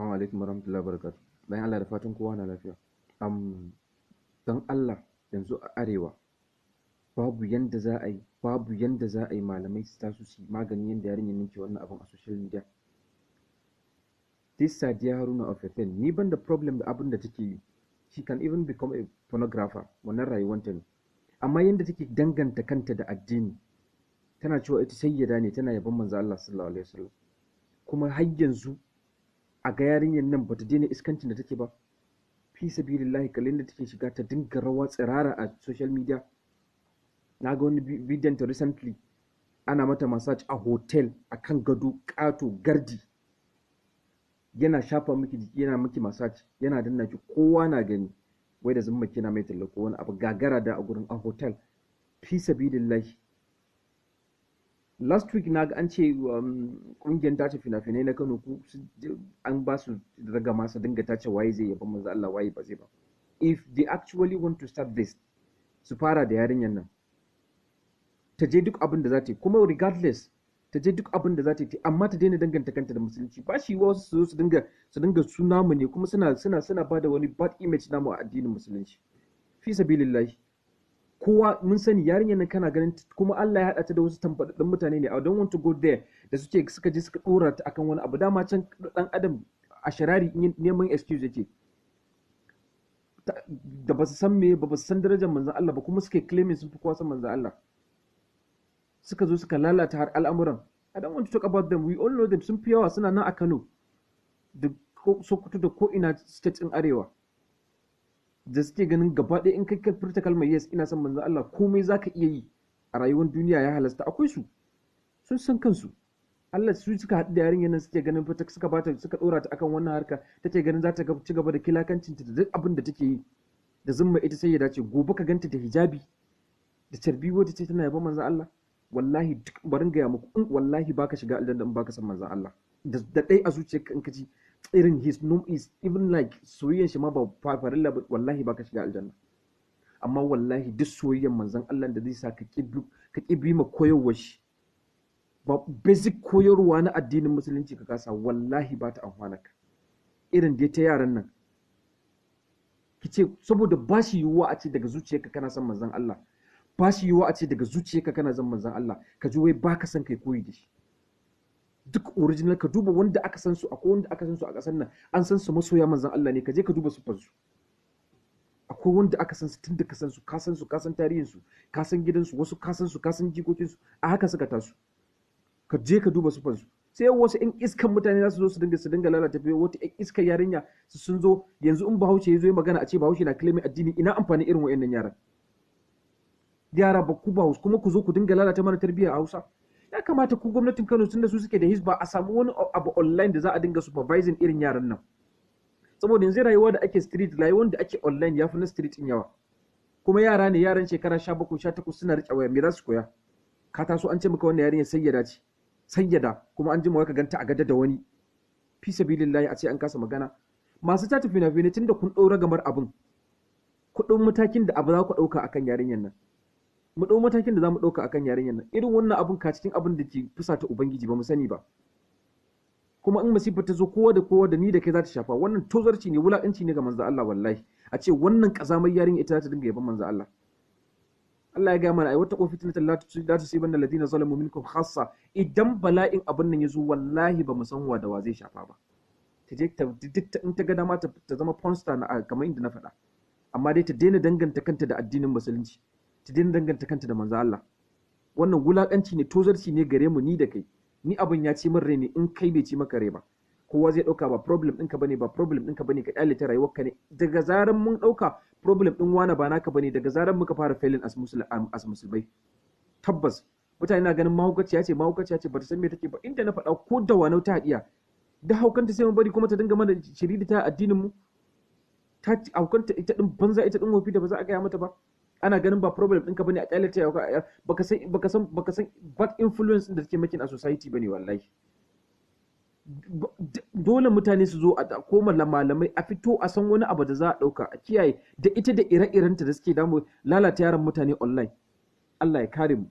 Assalamu alaikum warahmatullahi wabarakatuh. Bayan Allah, da fatan kowa na lafiya. Don Allah, yanzu a arewa babu yanda za a yi, babu yanda za a yi malamai su taso su yi maganin yanda yarinyar nan ke wannan abun a social media. This Sadiya Haruna of a thing, ni ban da problem da abin da take yi. She can even become a pornographer, wannan rayuwanta ne. Amma yanda take danganta kanta da addini, tana cewa ita sayyada ne, tana yabon Manzo Allah sallallahu alaihi wasallam. Kuma har yanzu a ga yarinyar nan bata daina iskancin da take ba. Fi sabilillahi, kallon da take shiga ta dinga rawa tsirara a social media. Na ga wani bidiyon ta recently, ana mata massage a hotel a kan gado ƙato, gardi yana shafa miki jiki, yana miki massage, yana danna ki, kowa na gani, wai da zumma kina mai talla ko wani abu gagara da a gurin a hotel. Fi sabilillahi, last week na ga an ce kungiyar tace fina-finai na Kano ku an ba su ragama su dinga tace waye zai yaba Manzo Allah, waye ba zai ba. If they actually want to start this, su fara da yarinyar nan. Ta je duk abin da za ta yi, kuma regardless, ta je duk abin da za ta yi, amma ta daina danganta kanta da musulunci. Ba shi wasu su zo su dinga su namu ne, kuma suna bada wani bad image namu a addinin musulunci. Fi sabilillahi, kowa mun sani yarinyar nan, kana ganin kuma Allah ya haɗa ta da wasu tambaɗaɗɗun mutane ne, I don't want to go there, da suke suka je suka ɗora ta akan wani abu. Dama can ɗan adam a sharari neman excuse yake, da ba su san me ba, ba su san darajar Manzon Allah ba, kuma suke claiming sun fi kowa san Manzon Allah, suka zo suka lalata har al'amuran. I don't want to talk about them, we all know them. Sun fi yawa, suna nan a Kano da Sokoto da ko ina state ɗin arewa, da suke ganin gaba ɗaya in kai ka furta kalmar "Yes, ina son Manzon Allah", komai zaka iya yi a rayuwar duniya ya halasta. Akwai su, sun san kansu. Allah su suka haɗu da yarinyar nan, suke ganin fita, suka bata, suka ɗora ta akan wannan harka, take ganin za ta ci gaba da kilakancin ta da duk abin da take yi, da zumma ita sai ya dace. Gobe ka ganta da hijabi da carbi, wata ce tana yabon Manzon Allah. Wallahi duk barin gaya muku, in wallahi baka shiga aljanna in baka san Manzon Allah da ɗai a zuciyarka, in ka ji irin his no is even like soyayyan shi ma ba farilla ba, wallahi baka shiga aljanna. Amma wallahi duk soyayyan Manzon Allah da zai sa ka ƙi bi ma koyarwar shi ba, basic koyarwa na addinin musulunci ka kasa, wallahi ba ta amfana ka. Irin dai ta yaran nan ki ce, saboda ba shi yiwuwa a ce daga zuciyarka kana son Manzon Allah, ba shi yiwuwa a ce daga zuciyarka kana son Manzon Allah, ka ji wai baka son kai koyi da shi. Duk original, ka duba wanda aka san su, akwai wanda aka san su a ƙasar nan, an san su masoya Manzon Allah ne. Ka je ka duba su su, akwai wanda aka san su, tun da ka san su, ka san su, ka san tarihin su, ka san gidansu, wasu ka san su, ka san jikokin su, a haka suka taso. Ka je ka duba su su, sai wasu ƴan iskan mutane za su zo su dinga lalata fiye wata ƴan iskan yarinya su sun zo. Yanzu in Bahaushe ya zo yi magana, a ce Bahaushe na claiming addini. Ina amfani irin wa'annan yaran? Yara ba ku ba, kuma ku zo ku dinga lalata mana tarbiyya a Hausa. Ya kamata ku gwamnatin Kano, tunda su suke da hisba, a samu wani abu online da za a dinga supervising irin yaran nan, saboda yanzu rayuwa da ake street, rayuwar da ake online ya fi na street in yawa. Kuma yara ne, yaran shekara 17, 18, suna riƙe waya, me za su koya? Ka taso an ce maka wannan yarinya sayyada ce, sayyada, kuma an jima ka ganta a gada da wani. Fi sabilillahi, a ce an kasa magana. Masu tace fina-finai, tunda kun ɗaura gamar abin, ku ɗau matakin da abu za ku ɗauka akan yarinyar nan. Mu ɗau matakin da za mu ɗauka akan yarinyar nan. Irin wannan abun ka cikin abin da ke fusata Ubangiji, ba mu sani ba. Kuma in masifar ta zo, kowa da kowa, da ni da kai za ta shafa. Wannan tozarci ne, wulaƙanci ne ga Manzo Allah. Wallahi a ce wannan ƙazamar yarinya ita za ta dinga yaban Manzo Allah. Allah ya gaya mana ai: "Wattaqu fitnatan la tusibanna alladhina zalamu minkum khassa." Idan bala'in abin nan ya zo, wallahi ba mu san wa da wa zai shafa ba. Ta je ta duk in ta ga dama ta zama pornstar na kamar inda na faɗa, amma dai ta daina danganta kanta da addinin musulunci, ta daina danganta kanta da Manzo Allah. Wannan wulakanci ne, tozarci ne gare mu, ni da kai. Ni abin ya ci min rai ne, in kai bai ci maka rai ba, kowa zai dauka ba problem ɗinka bane, ba problem ɗinka bane, ka kyale ta, rayuwarka ne. Daga zaran mun dauka problem ɗin wani ba naka bane, daga zaran muka fara failing as muslim, as musulmai. Tabbas mutane na ganin mahaukaciya ce, mahaukaciya ce, bata san me take ba. Inda na faɗa, ko da wanau ta haɗiya da haukanta, sai mu bari kuma ta dinga mana shiriri ta addinin mu, ta haukanta ita din banza, ita din wofi, da ba za a gaya mata ba. Ana ganin ba problem ɗinka bane, a kyale ta. Baka san bad influence da take making a society bane. Wallahi dole mutane su zo a koma malamai, a fito a san wani abu da za a ɗauka a kiyaye da ita da ire-irenta da suke damu lalata yaran mutane online. Allah ya kare mu.